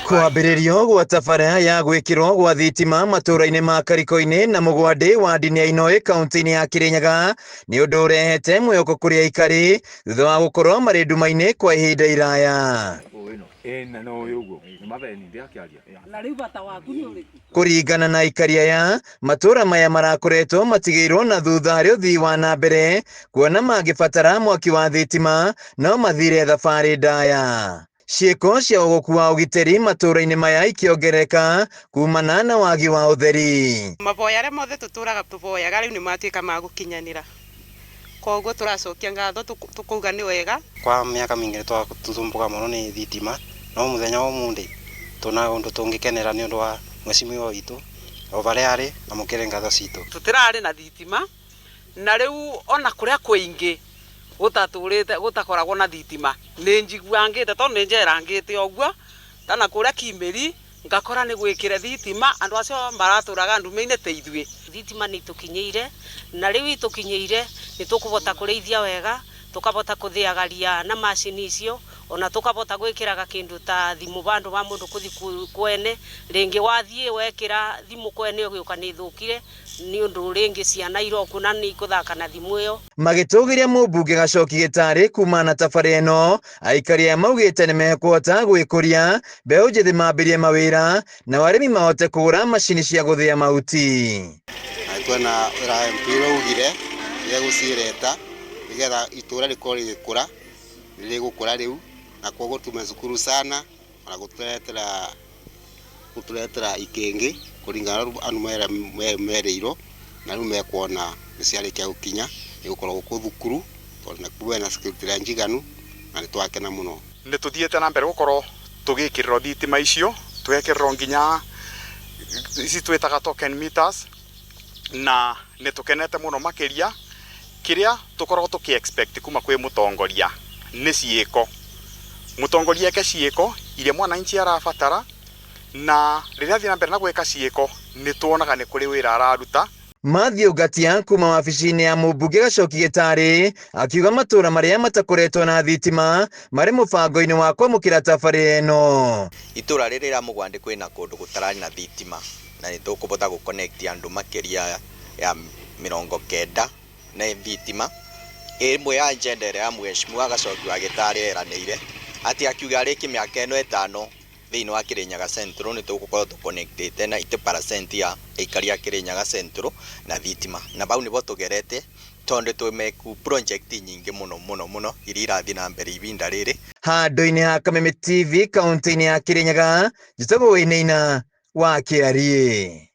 Kwambĩrĩrio gwa tabara ya gwĩkĩrwo gwa thitima matũũra-inĩ ma Kariko-inĩ na Mũgwandĩ wadi-inĩ ya Inoi kaunti-inĩ ya Kirinyaga nĩ ũndũ ũrehete mwĩhoko kũrĩ aikari thutha wa gũkorwo marĩ nduma-inĩ kwa ihinda iraya. Kũringana na aikari aya, matũũra maya marakoretwo matigĩirwo na thutha harĩ ũthii wa na mbere kuona mangĩbatara mwaki wa thitima no mathire thabarĩ ndaya. Ciĩko cia ũgũku wa ũgitĩri matũũra-inĩ maya ikĩongerereka kumana na wagi wa ũtheri. Maboya arĩa mothe tũtũraga tũboyaga rĩu nĩ matuĩka ma gũkinyanĩra, koguo tũracokia ngatho tũkauga nĩ wega. Kwa miaka mingi nĩ twathumbũka mũno nĩ thitima, no mũthenya wa ũmũthĩ tuna ũndũ tũngĩkenera nĩ ũndũ wa mheshimiwa witũ o harĩa arĩ, amũkĩre ngatho citũ. Tũtirarĩ na thitima na rĩu ona kũrĩa kũingĩ gũtatũrĩte gũtakoragwo na thitima nĩ njiguangĩte tondũ nĩ njerangĩte ũguo tana kũrĩa Kimĩri ngakora nĩ gwĩkĩre thitima andũ acio maratũraga ndume-inĩ ta ithuĩ. Thitima nĩ itũkinyĩire na rĩu itũkinyĩire nĩ tũkũbota kũrĩithia wega, tũkabota kũthĩaga ria na macini icio, ona tũkabota gwĩkĩraga kĩndũ ta thimũ vandũ va mũndũ kũthi kwene, rĩngĩ wathiĩ wekĩra thimũ kwene ũgĩũka nĩ ĩthũkire nĩ ũndũ rĩngĩ ciana iroku na nĩ ikũthaka na thimũ ĩyo. Magĩtũgĩria mũmbunge Gacoki Gĩtarĩ kumana na tabarĩra ĩno, aikari aya maugĩte nĩ mekũhota gwĩkũria, mbeũ njĩthĩ mambĩrie mawĩra nao arĩmi mahote kũgũra macini cia gũthĩa mahuti. Na twena wĩra MP ũrĩa augire nĩ egũcireta nĩgetha itũra rĩkorwo rĩgĩkũra, nĩ rĩgũkũra rĩu na koguo tumeshukuru sana ona gũtũretera ikĩngĩ kũringana na andũ merĩirwo na rĩu mekuona nĩ ciarĩkia gũkinya nĩ gũkorwo gũkũ thukuru tondũ nakuo na security ĩrĩa njiganu na nĩ twakena mũno. Nĩ tũthiĩte na mbere gũkorwo tũgĩkĩrĩrwo thitima icio, tũgekĩrĩrwo nginya ici twĩtaga token meters, na nĩ tũkenete mũno makĩria. Kĩrĩa tũkoragwo tũkĩ expect kuma kwĩ mũtongoria nĩ ciĩko, mũtongoria eke ciĩko iria mwananchi arabatara, na rĩrĩa athiĩ na mbere na gwĩka ciĩko nĩ tuonaga nĩ kũrĩ wĩra araruta. Matthew Ngatia kuma wabici-inĩ ya mũmbunge Gacoki Gĩtarĩ akiuga matũũra marĩa matakoretwo na thitima marĩ mũbango-inĩ wa kwamũkĩra tabarĩra ĩno. Itũra rĩrĩ rĩa Mũgwandĩ kwĩna kũndũ gũtararĩ na thitima na nĩ tũkũbota gũ connect andũ makĩria ya 90 na thitima. Ĩmwe ya agenda ĩrĩa ya mheshimiwa Gacoki wa Gĩtarĩ eranĩire atĩ akiuga arĩkie mĩaka ĩno 5 thĩinĩ wa Kirinyaga Central nĩ tũgũkorwo tũconnectĩte na 80% ya aikari a Kirinyaga Central na thitima, na bau nĩbo tũgerete tondũ twĩmeku project nyingĩ mũno mũno mũno iria irathiĩ na mbere ibinda rĩrĩ. Handũ-inĩ ha Kameme TV kaunti-inĩ ya Kirinyaga, njĩtagwo Wainaina wa Kĩariĩ.